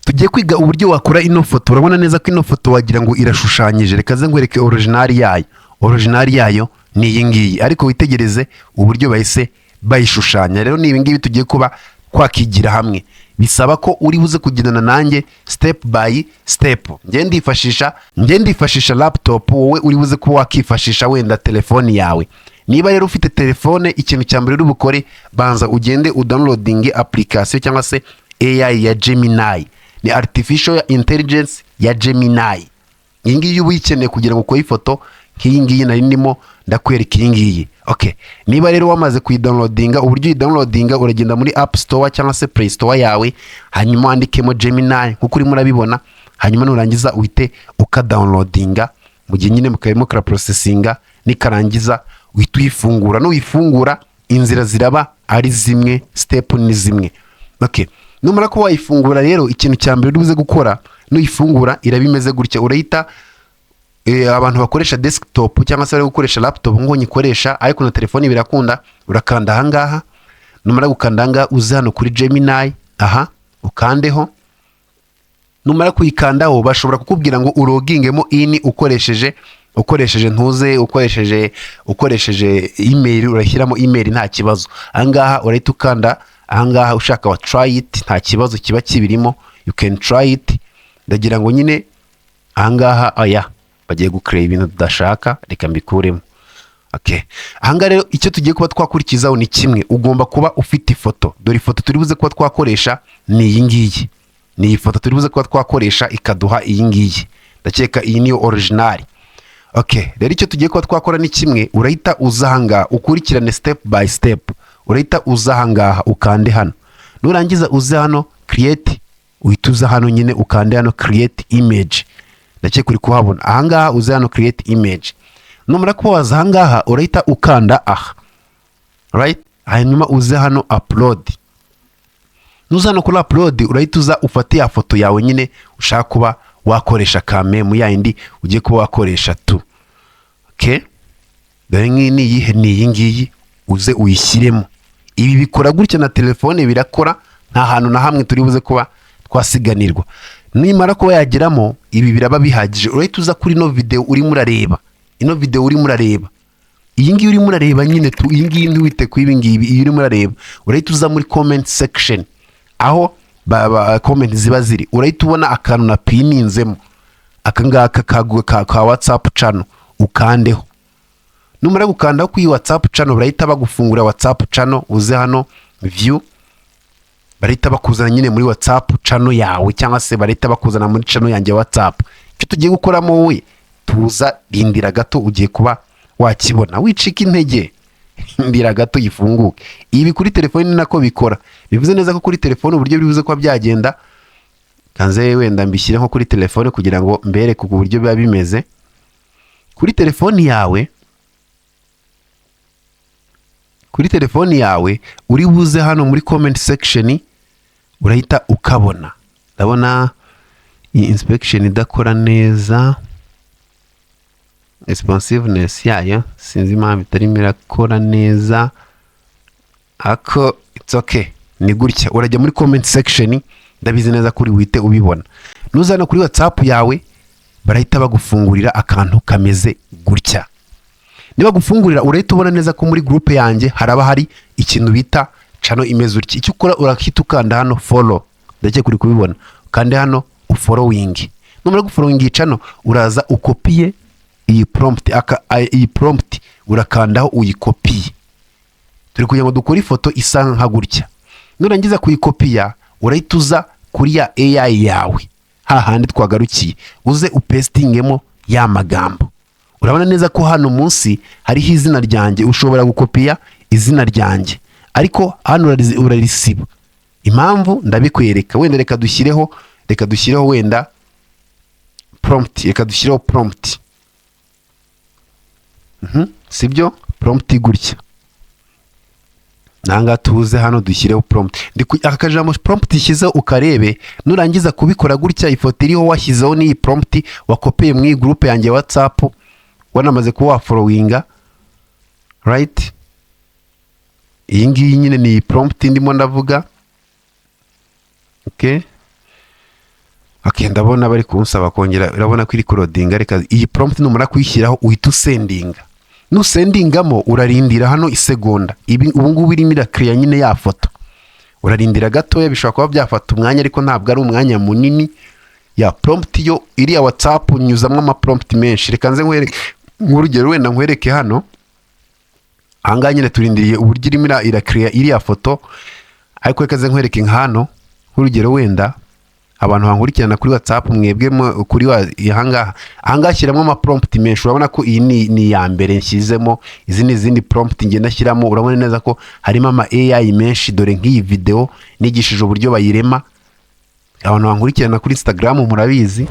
Tugiye kwiga uburyo wakora ino foto. Urabona neza ko ino foto wagira ngo irashushanyije. Reka ze nkwereke original yayo. Original yayo ni iyi ngiyi, ariko witegereze uburyo bahise bayishushanya. Rero ni ibi ngibi tugiye kuba twakigira hamwe. Bisaba ko uri buze kugendana nanjye step by step. Njye ndifashisha laptop, wowe uri buze kuba wakifashisha wenda telefoni yawe. Niba rero ufite telefone, ikintu cya mbere uri bukore, banza ugende udownloadinge application cyangwa se AI ya Gemini. Ni artificial intelligence ya Gemini. Iyi ngiyi uba uyikeneye kugira ngo ukore ifoto nk'iyi ngiyi nari ndimo ndakwereka, iyi ngiyi. Okay, niba rero wamaze kuyidownloadinga, uburyo uyidownloadinga, uragenda muri App Store cyangwa se Play Store yawe, hanyuma wandikemo Gemini nk'uko urimo urabibona, hanyuma nurangiza uhite ukadownloadinga. Mu gihe nyine mukarimo karaprocessinga, nikarangiza uhita uyifungura. Nuyifungura, inzira ziraba ari zimwe, step ni zimwe. Okay, numara kuba wayifungura rero, ikintu cya mbere uri buze gukora, nuyifungura iraba imeze gutya. Urahita abantu bakoresha desktop cyangwa se bari gukoresha laptop nk'uko nyikoresha, ariko na telefoni birakunda, urakanda ahangaha. Numara gukanda ahangaha, uze hano kuri Gemini aha ukandeho. Numara kuyikandaho, bashobora kukubwira ngo ulogingemo in ukoresheje ntuze ukoresheje email. Urashyiramo email, nta kibazo. Ahangaha urahita ukanda ahangaha, ushaka wa try it, nta kibazo kiba kibirimo, you can try it. Ndagira ngo nyine ahangaha, aya bagiye gucreate ibintu tudashaka, reka mbikuremo. Okay. Ahangaha rero icyo tugiye kuba twakurikizaho ni kimwe: ugomba kuba ufite ifoto. Dore ifoto turi buze kuba twakoresha ni iyi ngiyi, ni iyi foto turi buze kuba twakoresha ikaduha iyi ngiyi. Ndakeka iyi niyo original. Okay, rero icyo tugiye kuba twakora ni kimwe. Urahita uza ahangaha, ukurikirane step by step. Urahita uza ahangaha, ukande hano. Nurangiza uze hano create, uhita uza hano nyine ukande hano create image. Ndakeka uri kuhabona ahangaha. Uze hano create image. Numara kuba waza ahangaha, urahita ukanda aha, right, hanyuma uze hano upload. Nuza hano kuri upload, urahita uza ufate ya foto yawe nyine ushaka kuba wakoresha, kamemu ya yindi ugiye kuba wakoresha tu. Okay, dore ngiyi ni iyihe? Ni iyi ngiyi, uze uyishyiremo. Ibi bikora gutya, na telefone birakora, nta hantu na hamwe turi buze kuba twasiganirwa. Nimara kuba yageramo, ibi biraba bihagije. Urahita uza kuri ino video urimo urareba, ino video urimo urareba, iyi ngiyi urimo urareba nyine tu, iyi ngiyi. Ntiwite ku ibi ngibi, iyi urimo urareba. Urahita uza muri comment section, aho comment ziba ziri. Urahita ubona akantu na pininzemo, aka ngaka ka WhatsApp channel, ukandeho. Numara gukandaho kuri iyi WhatsApp channel, barahita bagufungura WhatsApp channel. Uze hano view, barahita bakuzana nyine muri WhatsApp channel yawe, cyangwa se barahita bakuzana muri channel yanjye ya WhatsApp. Icyo tugiye gukoramo, wowe tuza, rindira gato, ugiye kuba wakibona. Wicika intege, rindira gato gifunguke. Ibi kuri telefoni ni nako bikora. Bivuze neza ko kuri telefoni uburyo bivuze kuba byagenda, kanze wenda mbishyire nko kuri telefone kugira ngo mbereke uburyo biba bimeze kuri telefoni yawe. Kuri telefoni yawe, uri buze hano muri comment section, urahita ukabona. Ndabona iyi inspection idakora neza, responsiveness yayo sinzi impamvu itarimo irakora neza, ariko it's okay. Ni gutya, urajya muri comment section, ndabizi neza ko uri buhite ubibona. Nuza hano kuri WhatsApp yawe, barahita bagufungurira akantu kameze gutya. Niba gufungurira, urahita ubona neza ko muri groupe yanjye haraba hari ikintu bita channel imeze utya. Icyo ukora, urahita ukanda hano follow. Ndakeka uri kubibona. Ukande hano ufollowing. Numara gufollowing iyi channel, uraza ukopiye iyi prompt. Iyi prompt urakandaho uyikopiye. Turi kugira ngo dukore ifoto isa nka gutya. Nurangiza kuyikopiya, urahita uza kuri ya AI yawe, hahandi twagarukiye, uze upastingemo ya magambo. Urabona neza ko hano munsi hariho izina ryanjye. Ushobora gukopiya izina ryanjye, ariko hano urarisiba. Impamvu ndabikwereka. Wenda reka dushyireho wenda prompt, reka dushyireho prompt. Sibyo? Prompt gutya nanga tuze hano dushyireho prompt. Aka kajambo prompt ishyizeho ukarebe. Nurangiza kubikora gutya, ifoto iriho washyizeho n'iyi prompt wakopeye mu iyi groupe yanjye ya WhatsApp, wanamaze kuba wafollowinga, right, iyi ngiyi nyine ni iyi prompt ndimo ndavuga. Okay. Okay, ndabona bari kunsaba kongera. Urabona ko iri kuloadinga. Reka iyi prompt numara kuyishyiraho uhita usendinga. Nusendingamo urarindira hano isegonda. Ibi ubu ngubu irimo irakiriya nyine ya foto. Urarindira gatoya, bishobora kuba byafata umwanya, ariko ntabwo ari umwanya munini. Ya prompt yo iriya WhatsApp nyuzamo ama prompt menshi. Reka nze nkwereke nk'urugero, wenda nkwereke hano. Ahangaha nyine turindiriye uburyo irimo irakiriya iriya foto, ariko reka nze nkwereke nka hano nk'urugero. Wenda abantu bankurikirana kuri WhatsApp, mwebwe kuri ahangaha, ahangaha shyiramo ama prompt menshi. Urabona ko iyi ni iya mbere nshyizemo, izi ni izindi prompt ngenda shyiramo. Urabona neza ko harimo ama AI menshi. Dore nk'iyi video nigishije uburyo bayirema, abantu bankurikirana kuri Instagram murabizi.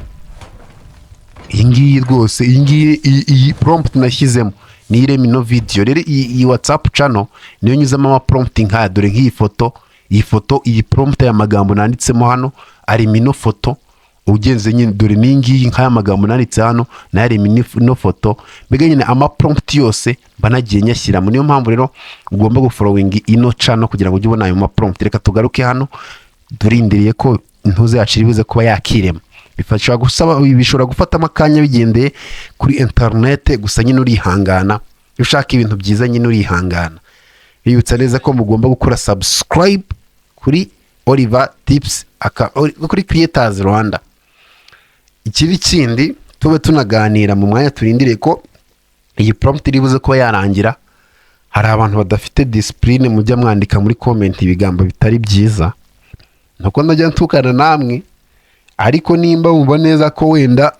Iyi ngiyi rwose, iyi ngiyi, iyi prompt nashyizemo niyo irema ino video. Rero iyi WhatsApp channel niyo nyuzamo ama prompt nkaya. Dore nk'iyi foto, iyi foto, iyi prompt, aya magambo nanditsemo hano arema ino foto. Ugenze nyine, dore n'iyi ngiyi, nk'aya magambo nanditse hano nayo arema ino foto. Mbega nyine ama prompt yose mba nagiye nyashyiramo. Niyo mpamvu rero ugomba gufollowing ino channel kugira ngo ujye ubona ayo ma prompt. Reka tugaruke hano, turindiriye ko intuze yacu iri buze kuba yakirema. Bifasha gusaba, bishobora gufatamo akanya bigendeye kuri interinete, gusa nyine urihangana. Iyo ushaka ibintu byiza nyine urihangana. Bibutsa neza ko mugomba gukora subscribe kuri Oliver Tips aka, kuri Creators Rwanda. Ikindi kindi tube tunaganira mu mwanya turindiriye ko iyi prompt iri buze kuba yarangira, hari abantu badafite discipline, mujya mwandika muri comment ibigambo bitari byiza. Nuko ndajya ntukana namwe, ariko nimba wumva neza ko wenda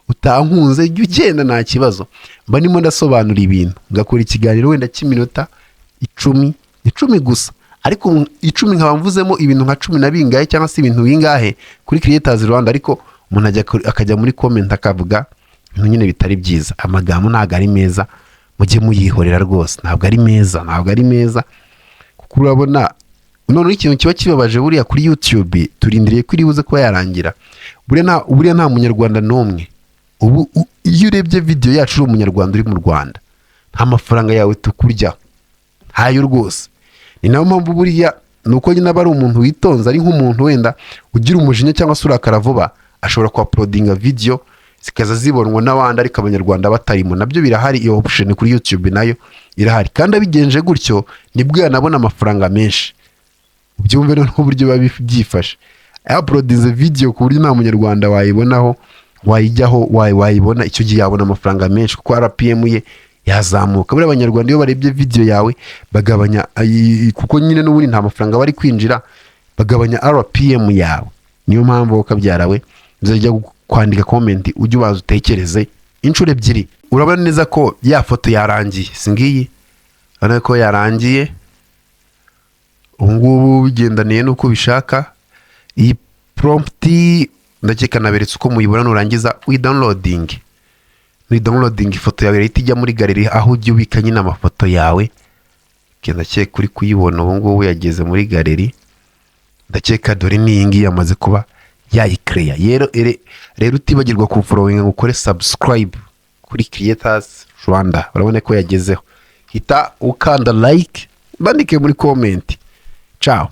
utankunze, jya ugenda, nta kibazo. Mba ndimo ndasobanura ibintu, ngakora ikiganiro wenda cy'iminota 10, 10 gusa, ariko 10 nkaba mvuzemo ibintu nka cumi na bingahe cyangwa se ibintu bingahe kuri Creators Rwanda. Ariko umuntu ajya akajya muri comment akavuga ibintu nyine bitari byiza. Amagambo ntabwo ari meza, mujye muyihorera rwose. Ntabwo ari meza, ntabwo ari meza, kuko urabona noneho ikintu kiba kibabaje buriya kuri YouTube, turindiriye ko iri buze kuba yarangira. Buriya nta munyarwanda n'umwe ubu iyo urebye video yacu uri umunyarwanda uri mu Rwanda, nta mafaranga yawe tukurya, ntayo rwose. Ni nayo mpamvu buriya ni uko nyine aba ari umuntu witonze, ari nk'umuntu wenda ugira umujinya cyangwa se urakara vuba, ashobora kuuploadinga video zikaza zibonwa n'abandi ariko abanyarwanda batarimo. Nabyo birahari, iyo option kuri YouTube nayo irahari. Kandi abigenje gutyo nibwo yanabona amafaranga menshi. Ubyumve noneho uburyo biba byifashe. Yauploadinze video ku buryo nta munyarwanda wayibonaho, wayijyaho, wayibona, icyo gihe yabona amafaranga menshi kuko RPM ye yazamuka. Buriya abanyarwanda iyo barebye video yawe bagabanya kuko nyine n'ubundi nta mafaranga bari kwinjira, bagabanya RPM yawe. Niyo mpamvu wowe kabyarawe uzajya kwandika comment ujye ubanza utekereze inshuro ebyiri. Urabona neza ko ya foto yarangiye, si ngiyi? Urabona ko yarangiye ubu ngubu, bigendaniye n'uko ubishaka. Iyi prompt ndakeka naberetse uko muyibona. Nurangiza uyidownloading, nuyidownloading ifoto yawe irahita ijya muri gallery, aho ujya ubika nyine amafoto yawe. Ndakeka uri kuyibona ubu ngubu yageze muri gallery. Ndakeka dore n'iyi ngiyi yamaze kuba yayikereya. Rero utibagirwa kufollowinga ngo ukore subscribe kuri Creators Rwanda. Urabona ko yagezeho, hita ukanda like, bandike muri comment. Ciao.